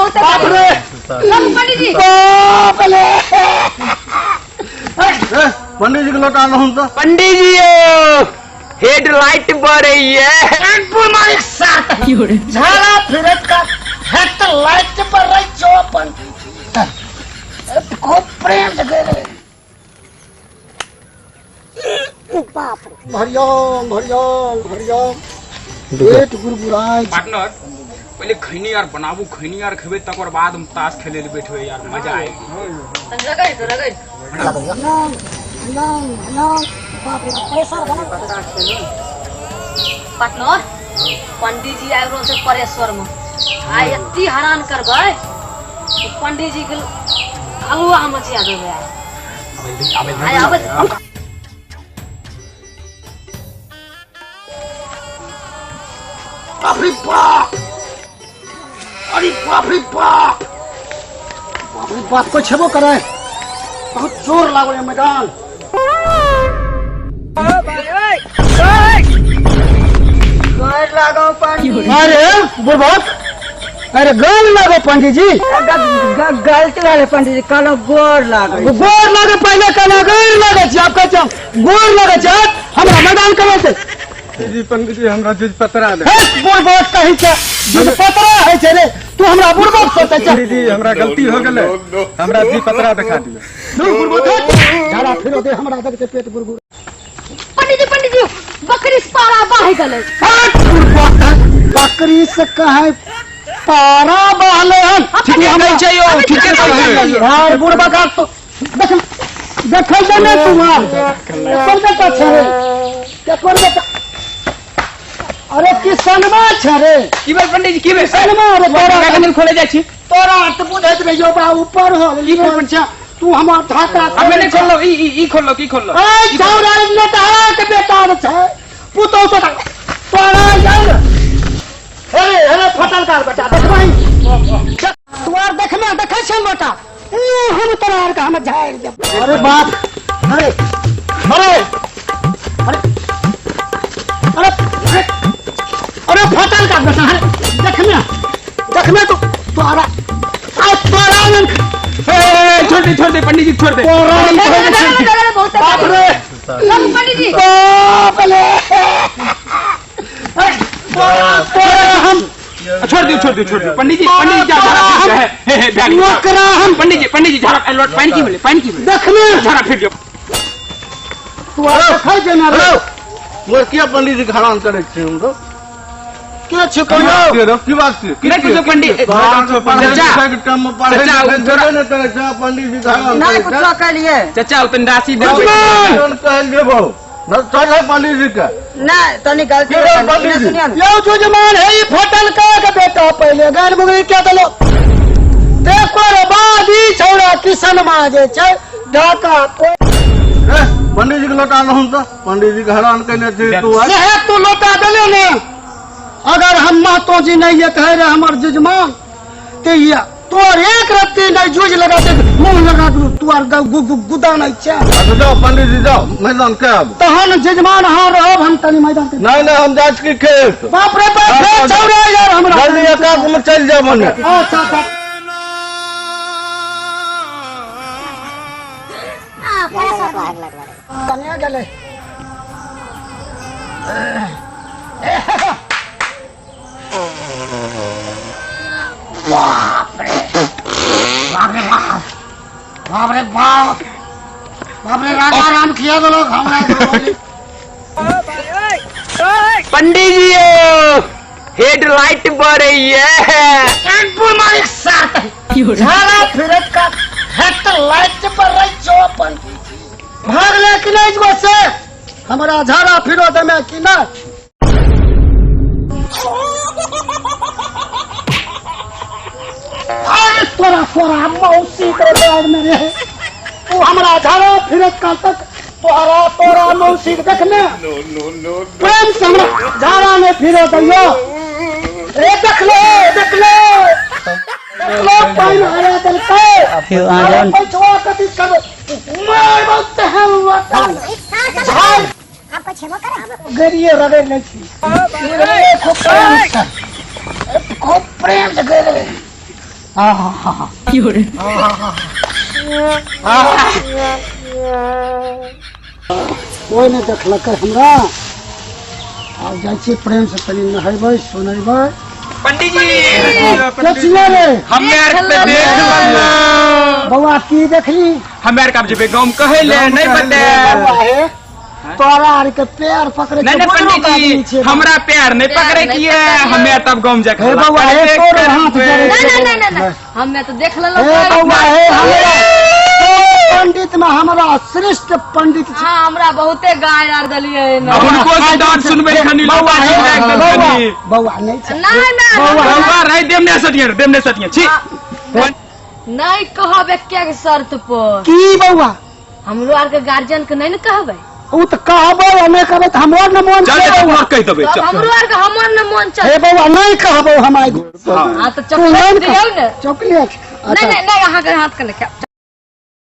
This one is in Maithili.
बहुत बाप रे पंडित जी बाप रे पंडित जी के लोटा रहूं तो पंडित जी ओ हेडलाइट बरैये मारिक साथ झाड़ा फिरत का हेड लाइट पर रही जो पंडित जी खूब प्रेम से गए बाप रे हरिओम हरिओम हरिओम पेट गुरगुराय पार्टनर पहले खैनी यार बनाबू खैनी यार खेबे तकर बाद हम ताश खेले ले बैठबे यार मजा आएगी। रगड़ तो रगड़ पार्टनर पंडित जी आबि रहल छै परेश्वर में आ एत्ती हरान करबै कि पंडित जी के हलुआ मचिया देबै आइ आबै बाप रे बाप अरे बाप रे बाप बाप रे बाप को छेबो करे बहुत जोर लागो ये मैदान अरे बुढ़बक अरे गल लागो पंडित जी गलती भेलै पंडित जी कहलहुँ गोर लागै गोर लागे पहले कहना गोर लागे छी आप कहै छी गोर लागे छी हमरा मैदान करै छै जी पंडित जी हमरा जुज पतरा दे हे बुढ़बक कहै छै जुज पतरा होइ छै रे तू हमरा बुढ़बक सोचै छै पंडित जी हमरा गलती हो गेलै हमरा जी पतरा देखा दियौ दू बुढ़बक झाड़ा फिरो दे हमरा देख के पेट गुरगुर पंडित जी पंडित जी बकरी से पारा बाहि गेलै हट बुढ़बक बकरी से कहे पारा बहले हन ठीके कहै छै यौ ठीके कहै छै यार बुढ़बक आब तो देख देखै दे ने तू आर केकर बेटा छै रे केकर बेटा अरे किसनमा छै रे की भेल पंडित जी की भेल किसनमा रे तोरा कखन खोले जाइ छी तोरा तऽ बुझैत रहियो बा ऊपर हो गेली छै तू हमर ढाका हमे नहि खोललहुँ ई ई ई खोललहुँ की खोललहुँ ए छौड़ा नेतारा के बेटा रे छै पुतौ तो तोरा यार अरे अरे फटल कार बेटा देखबही तू आर देखना देखै छै बेटा ऊ हम तोरा आर के हम झाड़ि देब अरे बाप अरे अरे अरे अरे अरे अरे फटल कार बेटा अरे देखना देखना तो तोरा आ तोरा ए, छोड़ दे छोड़ दे पंडित जी छोड़ दे तोरा बहुत बाप रे पंडित जी बाप रे अरे तोरा तोरा हम छोड़ दियो छोड़ दियो छोड़ दियो पंडित जी पंडित जी झाड़ा फिर हे हे हे भए गेल। ओकरा हम पंडित जी पंडित जी झाड़ा ए, लोट पानि की भेलै पानि की भेलै देखने झाड़ा फिर दियौ तू आर देखै जे ना रे मोर किया पंडित जी के हरान करै छी हमरो के छी कहियो की बात छै नहि कुछो पंडित चाचा पढ़ै चाचा, लिखै नहि करै छै पंडित जी के हरान नहि करै कुछो छै केलियै चाचा ओ तनी राशि देबै जौन कहल जेबो न चढ़ पंडित जी के नहि तनी गलती की भेल भेलै, पंडित जी? सुनियौ ने। यौ जुजमान हे ई फटल का के बेटा पहिले गान मुगरी के देलो देखो रे बाद ई छौड़ा किसन मा जे छै ढाका ए, पंडित जी के लोटा रहूं तो पंडित जी के हरान केने छी तू आर। सेहे तू लोटा देले ने अगर हम महतो जी नहीं ये कहे रहे हमर जुजमान ते ये तोर एक रत्ती नहीं जूझ लगाते मुंह लगा दू तू आर गु गु गुदा नहीं छै अच्छा जाओ पंडित जी जाओ मैदान के आबू तहन जजमान अहाँ रहब हम तनी मैदान के नहीं नहीं हम जाइ छी खेत बाप रे बाप रे छौड़ा यार हमरा जल्दी एकांत में चलि जाओ मने अच्छा अच्छा कनिया गेलै बाप रे बाप रे बाप बाप रे बाप बाप रे राजा राम किया देलो हमरा पंडित जी ओ हेडलाइट बरैये मारिक साथ झाड़ा फिरत का हेड लाइट पर रही जो पंडित जी भागले कि नहीं जो से हमरा झाड़ा फिरो दमे कि नहीं अरे तोरा तोरा मौसी के बैग में रहे तू हमरा झाड़ा फिरत का तक तोरा तोरा मौसी के देखने प्रेम से हमरा झाड़ा में फिरो दैयो रे देख लो देख लो देख लो पानी हरा देलकै अरे पैसवा कथी सब मार बहुत हम वतन झाड़ गरिए रगड़ लै छी खूब प्रेम से खूब प्रेम से गरिए आहा कोइ नहि देखलकै हमरा। आब जाइ छियै प्रेम से तनी नहेबै सुनेबै। पंडित जी कचिया रे हमे आर के देख लेलहुँ। बौआ की देखली? हमे आर के आब जेबै गाँव कहै ले नहीं बते। बौआ हे तोरा आर के पैर पकड़े नहीं नहीं पंडित जी हमरा पैर नहीं पकड़े किए, हमे आर तब गाँव जाके हे बौआ हे तोरे हाथ जरे। नहीं नहीं नहीं नहीं हमे तो देख लेलहुँ। हे बौआ हे हमरा पंडित में हमरा श्रेष्ठ पंडित छी। हाँ हमरा बहुते गाय आर देलियै ने। हुनको से डांट सुनबै खनी बौआ हे बौआ खनी। बौआ नहीं छै। नहीं नहीं बौआ रह देम ने सटिए, देम ने सटिए छी। नहीं कहब एके शर्त पर। की बौआ? हमरो आर के गार्जियन के नहीं ने कहबै। उ तऽ कहबै आ नहि कहबै तऽ हमर ने मोन चल छै बौआ। कहि देबै। तब हमरो आर के हमर ने मोन हे चल। बौआ नहीं कहबौ हम आइ। हाँ तो तू चॉकलेट नहीं दियौ ने। चॉकलेट? नहीं नहीं नहीं अहाँ के हाथ के नहीं खायब।